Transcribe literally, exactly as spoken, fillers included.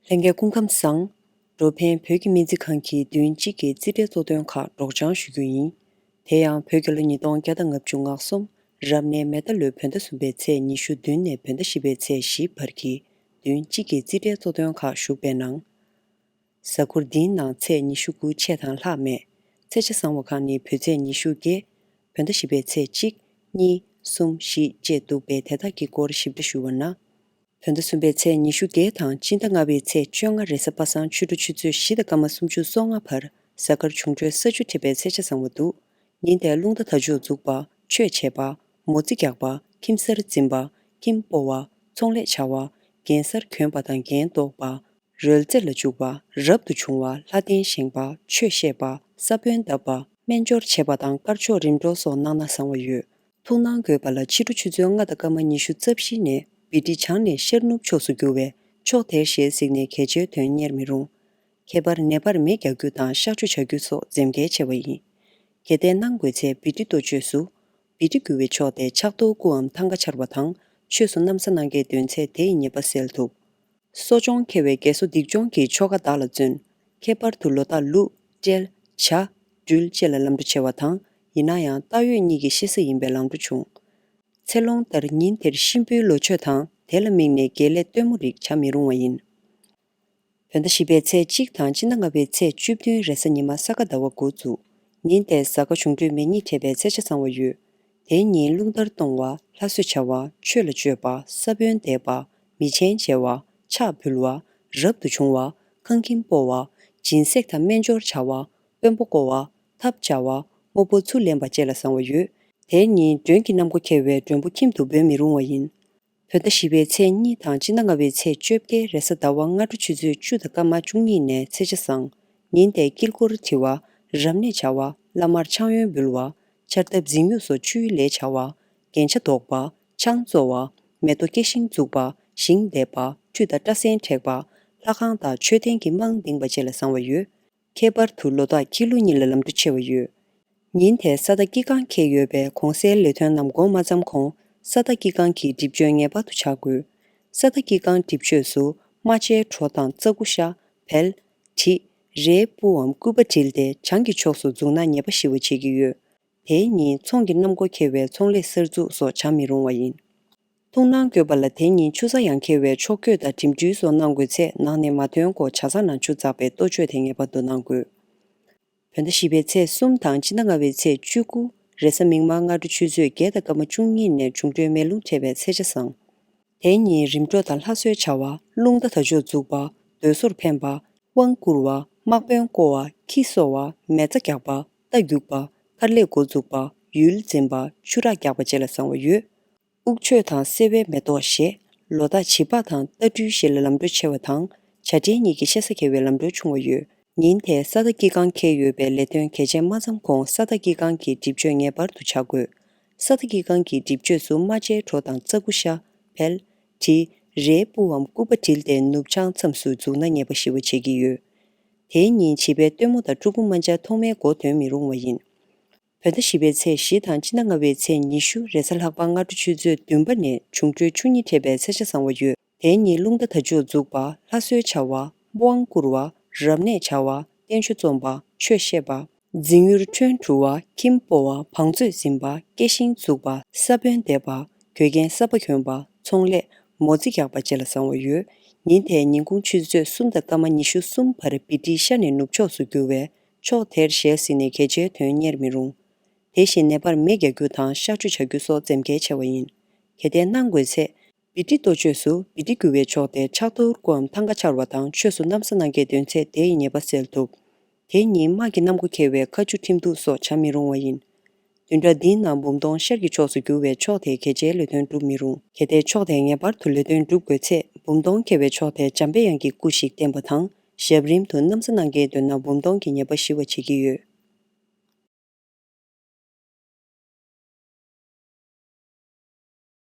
ལྷན་རྒྱས་སྐུ་ཁམས་བཟང་། འགྲོ་ཕན་བོད་ཀྱི་སྨན་རྩིས་ཁང་གིས་བདུན་གཅིག་གི་རྩིས་ཁྲའི་གཙོ་དོན་ཁག་སྒྲོག་སྦྱང་ཞུ་རྒྱུ་ཡིན། དེ་ཡང་བོད་རྒྱལ་ལོ་ཉིས་སྟོང་བརྒྱ་དང་ལྔ་བཅུ་ང་གསུམ་རབ་གནས་མེ་རྟ་ལོའི་བོད་ཟླ་གསུམ་པའི་ཚེས་ཉི་ཤུ་བདུན་ནས་བོད་ཟླ་བཞི་པའི་ཚེས་བཞི་བར་གྱི་བདུན་གཅིག་གི་རྩིས་ཁྲའི་གཙོ་དོན་ཁག་ཞུགས་པའི་ནང་། གཟའ་འཁོར་འདིའི་ནང་ཚེས་ཉི་ཤུ་དགུ་ཆད་དང་ལྷག་མེད། ཚེས་ཆ་བཟང་བ་ཁག་ནི་བོད་ཚེས་ཉི་ཤུ་བརྒྱད། བོད་ཟླ་བཞི་པའི་ཚེས་གཅིག་གཉིས། གསུམ། བཞི་བཅས་འདུག་པས་དེ་དག་གི་སྐོར་ཞིབ་ཕྲ་ཞུ་བ་ན། བོད་ཟླ་གསུམ་པའི་ཚེས་ཉི་ཤུ་བརྒྱད་དང་སྤྱི་ཟླ་ལྔ་པའི་ཚེས་བཅོ་ལྔ་རེས་གཟའ་པ་སངས་ཆུ་ཕྲུག་ཆུ་ཚོད་བཞི་དང་སྐར་མ་སུམ་ཅུ་སོ་ལྔ་བར་གཟའ་སྐར་འབྱུང་འཕྲོད་ས་བཅུ་འཁྲིལ་བའི་ཚེས་ཆ་བཟང་བ་འདུག་ཉིན་དེར་རླུང་རྟ་དར་ལྕོག་འཛུགས་པ། ཆོས་བྱེད་པ། མོ་རྩིས་རྒྱག་པ། ཁྱིམ་གསར་འཛིན་པ། ཁྱིམ་སྤོ་བ། ཚོང་ལས་བྱ་བ། རྒན་གསར་གྱོན་པ་དང་རྒན་འདོགས་པ། རོལ་རྩེད་ལ་འཇུག་པ། རབ་ཏུ་བྱུང་བ། ལྷ་རྟེན་བཞེངས་པ། ཆོས་བཤད་པ། ས་བོན་བརྡབ་པ། སྨན་སྦྱོར་བྱེད་པ་དང་དཀར་ཕྱོགས་རིམ་གྲོ་སོགས་གནང་ན་བཟང་བ་ཡོད། ཐུགས་སྣང་དགོས་པ་ལ་ཕྱི་དྲོ་ཆུ་ཚོད་ལྔ་དང་སྐར་མ་ཉི་ཤུ་རྩ་བཞི་ནས་བི་ཏི་བྱང་ནས་ཤར་ནུབ་ཕྱོགས་སུ་རྒྱུ་བས་ཕྱོགས་དེར་ཞལ་གཟིགས་ནས་གལ་ཆེའི་དོན་གཉེར་མི་རུང་། ཁྱད་པར་ནད་པར་མེ་རྒྱག་རྒྱུ་དང་གཤག་བཅོས་བྱ་རྒྱུ་སོགས་འཛེམ་གལ་ཆེ་བ་ཡིན། གལ་ཏེ་གནང་དགོས་ཚེ་བི་ཏི་གཏོ་བཅོས་སུ། བི་ཏི་རྒྱུ་བའི་ཕྱོགས་དེ་ཕྱག་རྡོར་སྐུའམ་ཐང་ག་འཕྱར་བ་དང་ཆོས་སུ་གནམ་ས་གནང་གལ་འདོད་ཚེ་དེ་ཡི་ཉེས་པ་སེལ་ཐུབ། གསོ་སྦྱོང་འཁེལ་བའི་རྒས་གསོ་སྡིག་སྦྱོང་གི་ཆོ་ག་དག་ལ་བརྩོན། ཁྱད་པར་དུ་ལོ་རྟགས་ལུག་སྤྲེལ། བྱ། སྦྲུལ་བཅས་ལ་ལམ་འགྲོ་ཆེ་བ་དང་ཡིན་ན་ཡང་རྟགས་ཡོད་གཉིས་ཀྱི་ཤི་ས་ཡིན་པས་ལམ་འགྲོ་ཆུང་། ཚེ་ལོང་ལྟར་ཉིན་དེར་གཤིན་པོའི་ལོ་མཆོད་དང་དེ་ལ་དམིགས་ནས་དགེ་ལས་སྟོན་མོ་རིགས་བྱ་མི་རུང་བ་ཡིན། བོད་ཟླ་བཞི་པའི་ཚེས་གཅིག་དང་སྤྱི་ཟླ་ལྔ་པའི་ཚེས་བཅུ་བདུན་རེས་གཟའ་ཉི་མ་ས་ག་ཟླ་བ་འགོ་བཙུགས། ཉིན་དེར་གཟའ་སྐར་འབྱུང་འཕྲོད་མེ་གཉིས་འཕྲད་པའི་ཚེས་ཆ་བཟང་བ་ཡོད། དེའི་ཉིན་རླུང་རྟར་གཏོང་བ། ལྷ་གསོལ་བྱ་བ། ཆོས་ལ་སྤྱོད་པ། ས་བོན་འདེབས་པ། མི་ཆེན་བྱེ་བ། ཕྱག་འབུལ་བ། རབ་ཏུ་བྱུང་བ། ཁང་ཁྱིམ་སྤོ་བ། སྦྱིན་སྲེག་དང་སྨན་སྦྱོར་བྱ་བ། དཔོན་པོ་བསྐོ་བ། ཐབ་བྱ་བ། དམོད་པ་ཚུར་ལེན་པ་བཅས་ལ་བཟང་བ་ཡོད། དེའི་ཉིན་མགྲོན་གྱི་གནམ་སྒོ་ཁེལ་བས་མགྲོན་པོ་ཁྱིམ་དུ་འབོད་མི་རུང་བ་ཡིན། བོད་ཟླ་བཞི་པའི་ཚེས་གཉིས་དང་སྤྱི་ཟླ་ལྔ་པའི་ཚེས་བཅོ་བརྒྱད་རེས་གཟའ་ཟླ་བ་སྔ་དྲོ་ཆུ་ཚོད་བཅུ་དང་སྐར་མ་བཅུ་གཉིས་ནས་ཚེས་ཆ་བཟང་། ཉིན་དེར་དཀྱིལ་འཁོར་བྲི་བ། རབ་གནས་བྱ་བ། བླ་མར་ཕྱག་གཡོན་འབུལ་བ། ཕྱག་བཏབ་རྫིང་དབྱུག་སོགས་བཅུའི་ལས་བྱ་བ། རྒྱན་ཆ་འདོགས་པ། ཆང་བཙོ་བ། མེ་ཏོག་སྐྱེ་ཤིང་འཛུགས་པ། ཞིང་འདེབས་པ། ཁྲུས་དང་སྐྲ་སེན་བྲེག་པ། ལྷ་ཁང་དང་མཆོད་རྟེན་གྱི་རྨང་འདིང་བ་བཅས་ལ་བཟང་བ་ཡོད། ཁྱད་པར་དུ་ལོ་རྟགས་ཁྱི་ལུག་གཉིས་ལ་ལམ་འགྲོ་ཆེ་བ་ཡོད། ཉིན་དེར་ས་བདག་དཀྱིལ་ཁང་འཁེལ་ཡོད་པས་གོང་གསལ་ལས་དོན་རྣམས་འགོ་མ་བརྩམས་གོང་ས་བདག་དཀྱིལ་ཁང་གི་སྒྲིབ་གཅོད་ངེས་པར་དུ་བྱ་དགོས། ས་བདག་དཀྱིལ་ཁང་སྒྲིབ་གཅོད་སུ་རྨ་བྱའི་གྲོ་དང་རྩྭ་ཀུ་ཤ། བལ། དྲི། རའི་སྤུའམ་སྐུད་པ་དྲིལ་ཏེ་བྱང་གི་ཕྱོགས་སུ་འཛུགས་ན་ཉེས་པ་ཞི་བ་བྱེད་ཀྱི་ཡོད། དེའི་ཉིན་ཚོང་གི་གནམ་སྒོ་ཁེལ་བས་ཚོང་ལས་གསར་འཛུགས་སོགས་བྱ་མི་རུང་བ་ཡིན། ཐུགས་སྣང་དགོས་པ་ལ་དེ་ཉིན་ཆུ་ཚ་ཡང་འཁེལ་བས་ཕྱོགས་བསྐྱོད་དང་འགྲིམ་འགྲུལ་སོགས་གནང་དགོས་ཚེ་ནང་ནས་མ་ཐོན་གོང་ཇ་ཚགས་ནང་ཆུ་འཛག་པའི་ལྟོ་སྤྱོད་དེ་ངེས་པར་དུ་གནང་དགོས། བོད་ཟླ་བཞི་པའི་ཚེས་གསུམ་དང་སྤྱི་ཟླ་ལྔ་པའི་ཚེས་བཅུ་དགུ་རེས་གཟའ་མིག་དམར་སྔ་དྲོ་ཆུ་ཚོད་བརྒྱད་དང་སྐར་མ་བཅུ་གཉིས་ནས་འབྱུང་འཕྲོད་མེ་རླུང་འཕྲད་པའི་ཚེས་ཆ་བཟང་། དེ་ཉིན་རིམ་གྲོ་དང་ལྷ་གསོལ་བྱ་བ། རླུང་རྟ་དར་ལྕོག་འཛུགས་པ། སྡོད་སོར་འཕེན་པ། དབང་བསྐུར་བ། དམག་དཔོན་བསྐོ་བ། ཁྱི་གསོ་བ། མེ་བཙའ་རྒྱག་པ། རྟ་རྒྱུག་པ། མཁར་ལས་འགོ་འཛུགས་པ། ཡུལ་འཛིན་པ། ཆུ་རགས་རྒྱག་པ་བཅས་ལ་བཟང་བ་ཡོད། དབུགས་ཆོས་དང་སེ་བའི་མེ་ཏོག་བཞེས། ལོ་རྟགས་བྱི་ཕག་དང་རྟ་སྦྲུལ་བཞི་ལ་ལམ་འགྲོ་ཆེ་བ་དང་། བྱ་སྤྲེལ་གཉིས་ཀྱི་ཤ་ཟ་འཁེལ་བའི་ལམ་འགྲོ་ཆུང་བ་ཡོད། ཉིན་དེར་ས་བདག་དཀྱིལ་ཁང་འཁེལ་ཡོད་པས་ལས་དོན་གལ་ཆེན་མ་བརྩམས་གོང་ས་བདག་དཀྱིལ་ཁང་གི་སྒྲིབ་གཅོད་ངེས་པར་དུ་བྱ་དགོས། ས་བདག་དཀྱིལ་ཁང་གི་སྒྲིབ་གཅོད་སུ་རྨ་བྱའི་གྲོ་དང་རྩྭ་ཀུ་ཤ། བལ། དྲི། རའི་སྤུའམ་སྐུད་པ་དྲིལ་ཏེ་ནུབ་བྱང་མཚམས་སུ་འཛུགས་ན་ཉེས་པ་ཞི་བ་བྱེད་ཀྱི་ཡོད། དེའི་ཉིན་བྱིས་པའི་སྟོན་མོ་དང་ཕྲུ་གུ་དམར་འབྱར་ཐོག་མའི་མགོ་འདོན་མི་རུང་བ་ཡིན། བོད་ཟླ་བཞི་པའི་ཚེས་བཞི་དང་སྤྱི་ཟླ་ལྔ་པའི་ཚེས་ཉི་ཤུ་རེས་གཟའ་ལྷག་པ་སྔ་དྲོ་ཆུ་ཚོད་བདུན་པ་ནས་འབྱུང་འཕྲོད་ཆུ་གཉིས་འཕྲད་པའི་ཚེས་ཆ་བཟང་བ་ཡོད། དེའི་ཉིན་རླུང་རྟ་དར་ལྕོག་འཛུགས་པ། ལྷ་གསོལ་བྱ་བ། དབང་བསྐུར་བ། རབ་གནས་བྱ་བ། བསྟན་བཅོས་རྩོམ་པ། ཆོས་བཤད་པ། རྫིང་ཡུར་ཁྲོན་བྲུ་བ། ཁྱིམ་སྤོ་བ། བང་མཛོད་འཛིན་པ། སྐྱེ་ཤིང་འཛུགས་པ། ས་བོན་འདེབས་པ། གོས་རྒྱན་གསར་པ་གྱོན་པ། ཚོང་ལས། མོ་རྩིས་རྒྱག་པ་བཅས་ལ་བཟང་བ་ཡོད། ཉིན་དེའི་ཉིན་གུང་ཆུ་ཚོད་གསུམ་དང་སྐར་མ་ཉི་ཤུ་གསུམ་བར་བི་ཏི་ཤར་ནས་ནུབ་ཕྱོགས་སུ་རྒྱུ་བས། ཕྱོགས་དེར་ཞལ་གཟིགས་ནས་གལ་ཆེའི་དོན་གཉེར་མི་རུང་། དེ་བཞིན་ནད་པར་མེ་རྒྱག་རྒྱུ་དང་གཤག་བཅོས་བྱ་རྒྱུ་སོགས་འཛེམ་གལ་ཆེ་བ་ཡིན། གལ་ཏེ་གནང་དགོས་ཚེ། བི་ཏི་གཏོ་བཅོས་སུ་བི་ཏི་རྒྱུ་བའི་ཕྱོགས་དེ་ཕྱག་རྡོར་སྐུའམ་ཐང་ག་འཕྱར་བ་དང་ཆོས་སུ་གནམ་ས་གནང་གལ་འདོད་ཚེ་དེ་ཡི་ཉེས་པ་སེལ་ཐུབ། དེ་ཉིན་དམག་གི་གནམ་སྒོ་ཁེལ་བས་མཁའ་ཆུ་འགྲིམ་འདུག་སོགས་བྱ་མི་རུང་བ་ཡིན། བདུན་ཕྲག་འདིའི་ནང་འབུམ་སྟོང་ཤར་གྱི་ཕྱོགས་སུ་རྒྱུ་བས་ཕྱོགས་དེའི་གལ་ཆེའི་ལས་དོན་སྒྲུབ་མི་རུང་། གལ་ཏེ་ཕྱོགས་དེ་ངེས་པར་དུ་ལས་དོན་སྒྲུབ་དགོས་ཚེ་འབུམ་སྟོང་ཁེལ་བའི་ཕྱོགས་དེར་འཇམ་པའི་དབྱངས་ཀྱི་སྐུ་ཞིག་བསྟན་པ་དང་ཞབས་རིམ་དུ་གནམ་ས་གནང་གལ་འདོད་ན་འབུམ་སྟོང་གི་ཉེས་པ་ཞི་བ་བྱེད་ཀྱི་ཡོད།